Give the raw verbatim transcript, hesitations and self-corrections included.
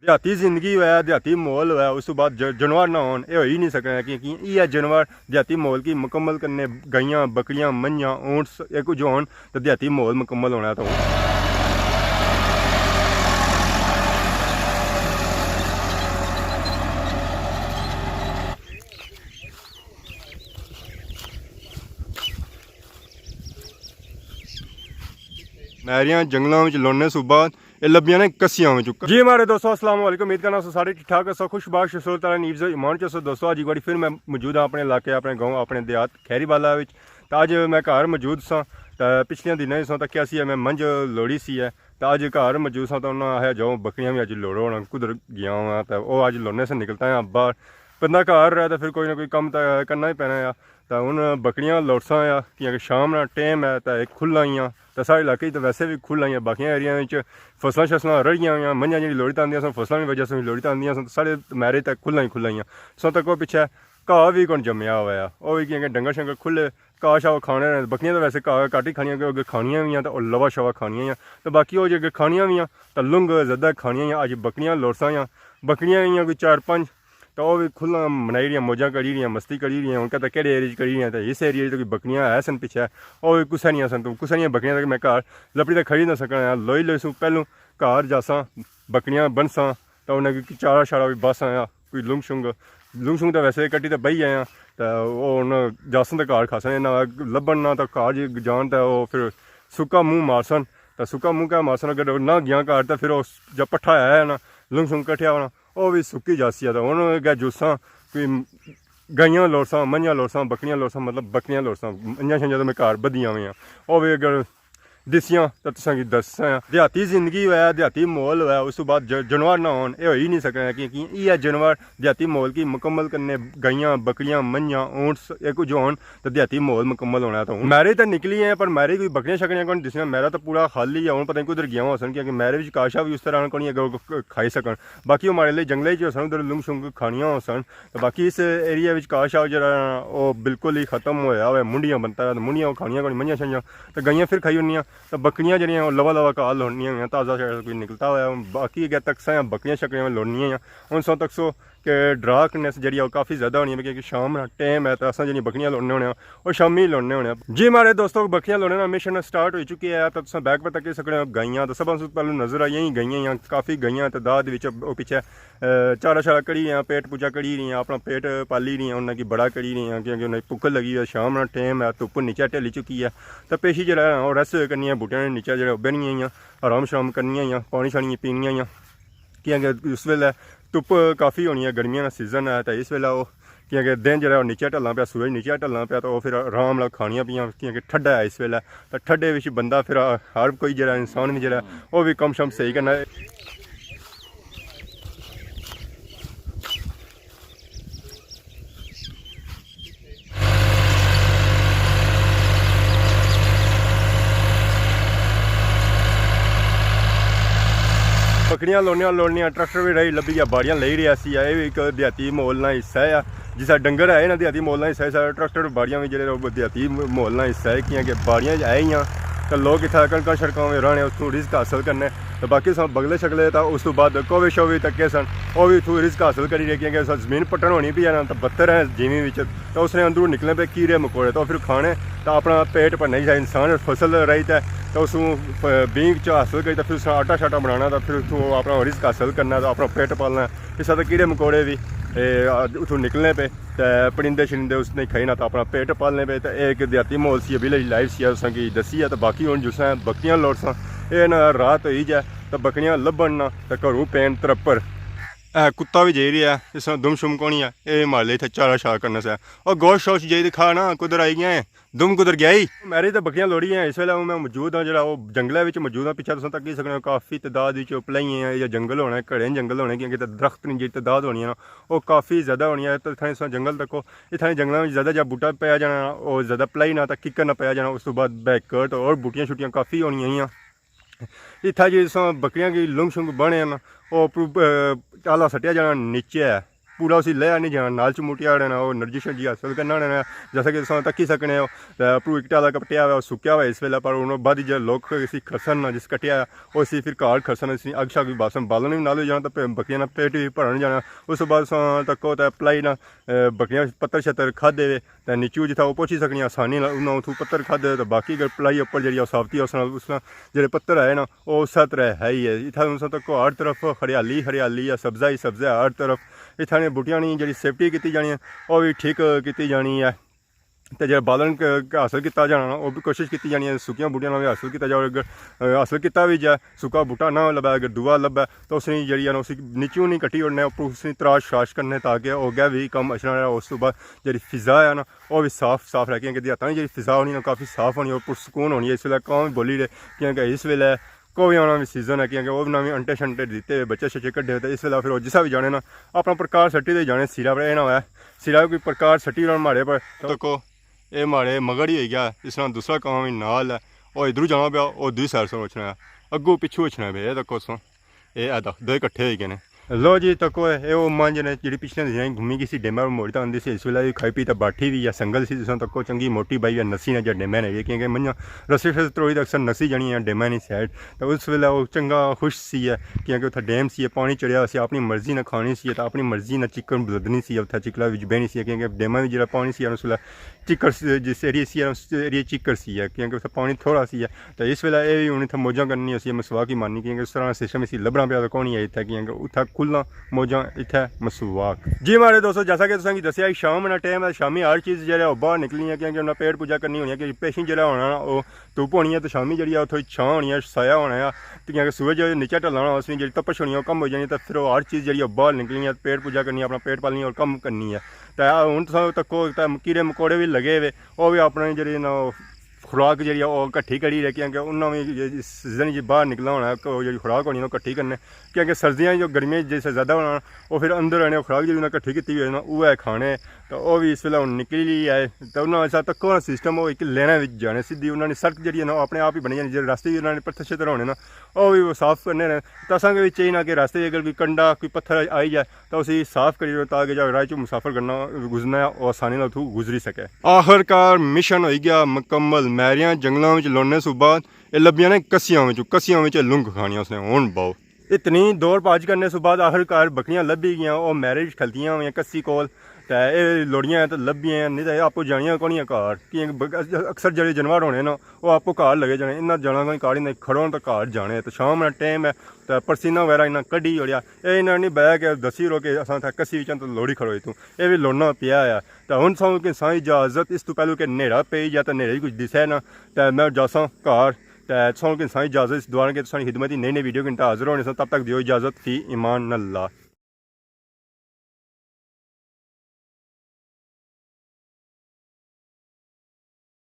دیہاتی زندگی ہوئے، دیہاتی ماحول ہوئے، اس تو بعد ج-، جانور نہ ہون، اے ہوئی نہیں سکنا، کیونکہ ایہہ جانور دیہاتی ماحول کی مکمل کرنے، گائیاں، بکریاں، منجھاں، اونٹ، اے کچھ ہون، تو دیہاتی ماحول مکمل ہونا ہے۔ تو میریاں جنگلاں وچ لوڑنے سوں بعد اے لبیاں نے کسیاں وچ۔ جی ماڑے دوستو، السلام علیکم، امید کرنا سو سارے ٹھیک ٹھاک ہسو، خوش باش ہسو، تعالی نیفز و ایمان چ ہسو۔ دوستو، اج ایک باری پھر میں موجود ہاں اپنے علاقے، اپنے گاؤں، اپنے دیہات کھیری بالا وچ۔ تے اج میں گھر موجود ساں، تے پچھلیاں دناں ہی ساں تکیا سی میں منجھ لوڑی سی ہے، تے اج گھر موجود ساں، تے انہاں آخیا، "جاؤ، بکریاں بھی اج لوڑو۔" ہن کدھر گیا ہاں، تے او اج لوڑنے سے نکلتا ہے باہر۔ بندہ گھر رہے تے پھر کوئی نہ کوئی کم تے کرنا ہی پینا ہے۔ تے ہن بکریاں لوڑساں آ، کیونکہ شام نا ٹائم ہے تے کھلا ہی آ۔ تے ساڑے علاقے تے ویسے بھی کھلا ہی آ، باقیاں ایریاں وچ فصلاں شصلاں رڑیاں ہویاں، منجھاں جیہڑی لوڑی تے آندیاں سن، فصلاں دی وجہ سے لوڑی تے آندیاں سن، تے ساڑے میرے تے کھلا ہی کھلا ہی آ۔ سو تکو پچھے گھاہ وی کون جمیا ہویا ہے۔ او وی کیونکہ ڈنگر شنگر کھلے، گھاہ شاہ کھانے رہنے، بکریاں تاں ویسے گھاہ گھٹ ہی کھانیاں، کیونکہ کھانیاں وی آں تاں او لوا شوا کھانیاں ہی آں۔ تاں باقی او جے کھانیاں وی آں تاں لنگ زیادہ کھانیاں ہی آں۔ اج بکریاں لوڑساں ہی آں، بکریاں وی آں کوئی چار پنج، تاں او وی کھلاں بنائی رہیاں، موجاں کری رہیاں، مستی کری رہیاں۔ ہن کہتا کیڑے ایریے چ کری رہیاں، تاں اس ایریے چ کوئی بکریاں ہے سن پچھے، او وی کسے نیاں سن، تاں کسے نیاں بکریاں تک میں گھر لپڑی تاں کھڑی نہ سکنا۔ لوئی لوئی سوں پہلوں گھر جاساں، بکریاں بنساں، تاں انہاں کی چارہ شارہ وی بس آیا۔ کوئی لنگ شنگ، لنگ شنگ تاں ویسے کٹی تے بئی آیا، تے او ہن جاسن تے گھر کھاسن، نہ لبن نہ تاں گھر جی جان، تے او پھر سکا منہ مارسن۔ تے سکا منہ کیا مارسن، اگر نہ گیاں گھر تے پھر او جا پٹھا ہے نا، لنگ شنگ کٹھیا ہونا، او وی سکی جاسی ہے۔ تے ہن اگے جساں کوئی گائیاں لوڑساں، منجھاں لوڑساں، بکریاں لوڑساں، مطلب بکریاں لوڑساں، منجھاں شنجھاں تے میں گھر بدیاں ہویاں، او وی اگر دسیاں تے تساں کی دساں۔ دیہاتی زندگی ہویا، دیہاتی ماحول ہویا، اس تو بعد ج-، جانور نہ ہون، اے ہوئی نہیں سکنا، کیونکہ ایہہ جانور دیہاتی ماحول کی مکمل کرنے، گائیاں، بکریاں، منجھاں، اونٹ، اے کچھ ہون، تے دیہاتی ماحول مکمل ہونا۔ تو ہن میرے تے نکلی ہیں، پر میرے کوئی بکریاں شکریاں کون دسیاں، میرا تاں پورا خالی ہے۔ ہن پتہ نہیں کدھر گیا ہوسن، کیونکہ میرے وچ گھاہ شاہ وی اس طرح کونی اگر کھائی سکن۔ باقی او ماڑے لئی جنگلے وچ ہوسن، ادھر لنگ شنگ کھانیاں ہوسن۔ تے باقی اس ایریا وچ گھاہ شاہ جیہڑا او بالکل ہی ختم ہویا ہویا، منڈیاں بنتا ہے، تے منڈیاں او کھانیاں کونی، منجھاں شنجھاں تے گائیاں پھر کھائی اڑنیاں۔ تے بکریاں جیہڑیاں او لوا لوا گھاہ لوڑنیاں ہویاں، تازہ شازہ کوئی نکلتا ہویا۔ باقی اگے تکساں بکریاں شکریاں لوڑنیاں ہویاں۔ ہن سو تکسو کہ ڈارکنس جیہڑی ہے او کافی زیادہ ہونی ہے، کیونکہ شام نا ٹائم ہے، تے اساں جیہڑیاں بکریاں لوڑنے ہونے آں، او شامی لوڑنے ہونے آں۔ جی ماڑے دوستو، بکریاں لوڑنے نا مشن سٹارٹ ہوئی چکی ہے۔ تے تساں بیک پر تکی سکنے ہو، گائیاں تے سبھاں سوں پہلو نظر آئیاں ہی گائیاں ہیاں، کافی گائیاں تعداد وچ او پچھے، اے، چارہ شارہ کری رہیاں، پیٹ پوجا کری رہیاں، اپنا پیٹ پالی رہیاں، انہاں کی بڑا کری رہیاں، کیونکہ انہاں کی بھوک لگی ہے، شام نا ٹائم ہے، دھپ نیچے ڈھلی چکی ہے۔ تے پیشی جیہڑا ہے او ریسٹ کرنی ہے، بوٹیاں نے نیچے جیہڑا او بہنیاں ہیاں، آرام شرام کرنیاں ہیاں، پانی شانی پینیاں ہیاں، کیونکہ اس ویلے دھپ کافی ہونی ہے، گرمیاں نا سیزن ہے، تے اس ویلے او کیونکہ دن جیہڑا او نیچے ڈھلنا پیا، سورج نیچے ڈھلنا پیا، تے او پھر آرام نال کھانیاں پیاں، کیونکہ ٹھڈا ہے اس ویلے۔ تے ٹھڈے وچ بندہ پھر ہر کوئی جیہڑا انسان وی جیہڑا او وی کم شم صحیح کرنا۔ بکریاں لوڑنیاں لوڑنیاں، ٹریکٹر وی راہی لبھی گیا، باڑیاں لئی رہیا سی۔ اے وی ایک دیہاتی ماحول نا حصہ ہے، جس طرح ڈنگر ہے نا دیہاتی ماحول نا حصہ ہے، اس طرح ٹریکٹر باڑیاں وی جیہڑے او دیہاتی ماحول نا حصہ ہے، کیونکہ باڑیاں ہے ہی آں تے لوگ اتھا کنکاں شنکاں وی راہنے، اتھوں رزق حاصل کرنے۔ تے باقی ساں بگلے شگلے تاں اس تو بعد کوے شوے تکے سن، او وی اتھوں رزق حاصل کری رہے، کیونکہ اس زمین پٹن ہونی پئی ہے نا، تے بتر ہے زمین وچ، تے اس نے اندروں نکلنے پے کیڑے مکوڑے، تے او پھر کھانے، تے اپنا پیٹ بھرنا ہی، انسان فصل راہی تے، تے اس پ-، بینگ چ حاصل کری، تے پھر اس نا آٹا شاٹا بنانا، تے پھر اتھوں اپنا رزق حاصل کرنا، تے اپنا پیٹ پالنا۔ اس طرح کیڑے مکوڑے وی، اے، اتھوں نکلنے پے۔ تے پرندے شرندے اس نے کھائی نا، تے اپنا پیٹ پالنے پے۔ تے اے ایک دیہاتی ماحول سی، ویلیج لائف سی، اساں کی دسی ہے۔ تے باقی ہن جساں بکریاں لوڑساں، اے نا رات ہوئی جائے تے بکریاں لبھن نا، تے گھروں پین ترپر۔ اے کتا وی جائی رہیا ہے، اس نا دم شم کونی ہے، اے ماڑے لئی اتھے چارہ شارہ کرنا سا۔ او گوشت شوشت جائی تے کھا نا، کدھر آئی گیا ہے؟ دم کدھر گیا ہی؟ میرے تے بکریاں لوڑی ہیں، اس ویلے میں موجود ہاں، جیہڑا او جنگلے وچ موجود ہاں، پچھے تساں تکی سکنے ہو، کافی تعداد وچ پلائی ہیں، یا جنگل ہونا ہے، گھنے جنگل ہونے، کیونکہ اتھے درخت نی جیہڑی تعداد ہونی ہے نا، او کافی زیادہ ہونی ہے۔ تے اتھاں تساں جنگل تکو، اتھاں جنگلاں وچ زیادہ جا بوٹا پیا جانا، او زیادہ پلائی نا تاں ککر نا پیا جانا، اس تو بعد بیک کٹ اور بوٹیاں شوٹیاں کافی ہونیاں ہیاں۔ اتھاں جی تساں بکریاں کی لنگ شنگ بنے نا، او اپروں، اے، چالا سٹیا جانا نیچے ہے۔ پورا اسی لیا نہیں جانا، نال چمٹیا رہنا، او انرجی شرجی حاصل کرنا رہنا۔ جیسا کہ تساں تکی سکنے ہو، تے اپروں اکٹا دا کپٹیا ہوا، او سکیا ہوا اس ویلے، پر ہن بعد جے لوگ اسی کھسن نا، جس کٹیا ہے، او اسی پھر گھر کھسن، اسی اگ شگ وی باسن، بالن وی نال ہوئی جانا، تے بکریاں نا پیٹ وی بھرن جانا۔ اس بعد تساں تکو تے پلائی نا، اے، بکریاں پتر شتر کھادے وے، تے نیچو جتھا او پہنچی سکنیاں آسانی نال، انہاں اتھوں پتر کھادے، تے باقی اگر پلائی اپر جیڑی او ساوتی اس نال، اس نال جیڑے پتر آئے نا، او اسے طرح ہے ہی ہے۔ اتھا تساں تکو ہر طرف ہریالی ہریالی ہے، سبزہ ہی سبزہ ہے ہر طرف۔ اتھا نے بوٹیاں نی جیڑی سیفٹی کیتی جانی ہے، او وی ٹھیک کیتی جانی ہے۔ تے جیڑا بالن ک-، ک-، حاصل کیتا جانا نا، او وی کوشش کیتی جانی ہے، سکیاں بوٹیاں نا وی حاصل کیتا جاوے۔ اگر، اے، حاصل کیتا وی جائے، سکا بوٹا نہ لبھے، اگر دوا لبھے، تو اس نی جیڑی ہے نا، اسی نیچوں نی کٹی اوڑنے، اپروں اس نی تراش شاش کرنے، تاکہ او اگے وی کم اچھنا رہے۔ اس تو بعد جیڑی فضا ہے نا، او وی صاف صاف رہے، کیونکہ دیہاتاں نی جیڑی فضا ہونی نا، کافی صاف ہونی اور پرسکون ہونی ہے۔ اس ویلے کاں وی بولی رہے، کیونکہ اس ویلے کویاں نا وی سیزن ہے، کیونکہ او ناں وی انٹے شنٹے دیتے ہوئے، بچے شچے کڈھے ہوئے، تے اس ویلے پھر او جسا وی جانے نا، اپنا پرکار سٹی تے جانے، سرا پر اے نہ ہوئے، سرا کوئی پرکار سٹی رہن ماڑے پر۔ تکو، اے ماڑے مگر ہی ہوئی گیا، اس نال دوسرا کاں وی نال ہے، او ادھروں جانا پیا، او دوئی سائیڈ سوں اچھنا ہے، اگوں پچھوں اچھنا پیا، اے تکو سوں۔ اے آ دا، دوئے کٹھے ہوئی گئے نے۔ لو جی، تکو اے او منجھ نے جیڑی پچھلے دناں گھمی گئی سی، ڈیمے پر موڑی تے آندی سی، اس ویلے وی کھائی پی تے بیٹھی وی ہے، سنگل سی، جس طرح تکو چنگی موٹی بائی ہے، نسی نے جا ڈیمے نے، کیونکہ منجھاں رسے شسے تروڑی تے اکثر نسی جانی ہے ڈیمے نی سائیڈ۔ تے اس ویلے او چنگا خوش سی ہے، کیونکہ اتھا ڈیم سی ہے، پانی چڑھیا سی، اپنی مرضی نال کھانی سی ہے، تے اپنی مرضی نال چکر بدنی سی ہے، اتھا چکلا وچ بہنی سی ہے، کیونکہ ڈیمے وچ جیڑا پانی سی ہے، اس ویلے چکر س-، جس ایریے سی ہے، اس ایریے چکر سی ہے، کیونکہ اتھا پانی تھوڑا سی ہے۔ تے اس ویلے اے وی ہن اتھا موجاں کرنی ہوسی، مسواک ہی مارنی، کیونکہ اس طرح سسٹم اسی لبھنا پیا تے کونی ہے اتھا، کیونکہ اتھا کھلنا موجاں، اتھا مسواک۔ جی ماڑے دوستو، جیسا کہ تساں کی دسیا، شام نا ٹائم ہے، شامی ہر چیز جیڑا او باہر نکلی ہے، کیونکہ انہاں پیٹ پوجا کرنی ہونی ہے، کہ پیشن جیڑا ہونا نا، او دھوپ ہونی ہے، تے شامی جیڑی ہے، او تھوڑی چھاں ہونی ہے، سایہ ہونا ہے، تے کیونکہ سورج نچے ڈھلنا، اس نی جیڑی تپش ہونی ہے، او کم ہوئی جانی، تے پھر او ہر چیز جیڑی ہے، او باہر نکلنی ہے، پیٹ پوجا کرنی ہے، اپنا پیٹ پالنی ہے اور کم کرنی ہے۔ تے ہن تساں تکو تے کیڑے مکوڑے وی لگے ہوئے، او وی اپنے جیڑی نا خوراک جیڑی ہے، او کٹھی کری رہے، کیونکہ انہاں وی اس سیزن وچ باہر نکلنا ہونا ہے، او جیڑی خوراک ہونی نا، او کٹھی کرنے، کیونکہ سردیاں جو گرمیاں جیسے زیادہ ہونا، او پھر اندر آنے خوراک جیڑی انہاں کٹھی کیتی ہوئی ہے نا، اوہے کھانے، تے او وی اس ویلے ہن نکلی ہے۔ تے انہاں ایسا تکو نا سسٹم، او ایک لیناں وچ جانے سدھی، انہاں نی سڑک جیڑی ہے نا، او اپنے آپ ہی بنی جانی، جیڑے راستے وی انہاں نے پتھر شتھر ہونے نا، او وی او صاف کرنے رہنے۔ تے اساں کے وچ چاہیے نا کہ راستے وچ اگر کوئی کنڈا، کوئی پتھر آئی جائے، تے اسی صاف کری رو، تاکہ جا راہ چوں مسافر کرنا، گزرنا ہے، او آسانی نال اتھوں گزری سکے۔ آخر کار مشن ہوئی گیا مکمل۔ میریاں جنگلاں وچ لوڑنے سوں بعد اے لبیاں نے کسیاں وچوں، کسیاں وچ لنگ کھانیاں اس نے، ہن باؤ۔ اتنی دوڑ پاج کرنے سوں بعد آخر کار بکریاں لبھی گیاں، او میرے وچ کھلتیاں ہوئیاں کسی کول، تے اے لوڑیاں تے لبھیاں، نہیں تے اے آپو جانیاں کونیاں گھر۔ کیونکہ بک-، اکثر جیڑے جانور ہونے نا، او آپو گھر لگے جانے، انہاں جانا کوئی گھر ہی نہیں، کھڑو تے گھر جانے۔ تے شام نا ٹائم ہے، تے پرسینہ وغیرہ انہاں کڈھی اوڑیا۔ اے انہاں نی بہہ کے دسی رو کہ اساں اتھا کسی وچ تے لوڑی کھڑوئی توں۔ اے وی لوڑنا پیا ہے۔ تے ہن ساں کہ ساں اجازت، اس تو پہلو کہ نیڑا پئی جا تے نیڑے وچ کچھ دسے نا، تے میں جاساں گھر۔ تے ساں کہ ساں اجازت، اس دعا کہ تساں نی خدمت نئی نئی ویڈیو گھنٹہ حاضر ہونے ساں۔ تب تک دیو اجازت، فی امان اللہ۔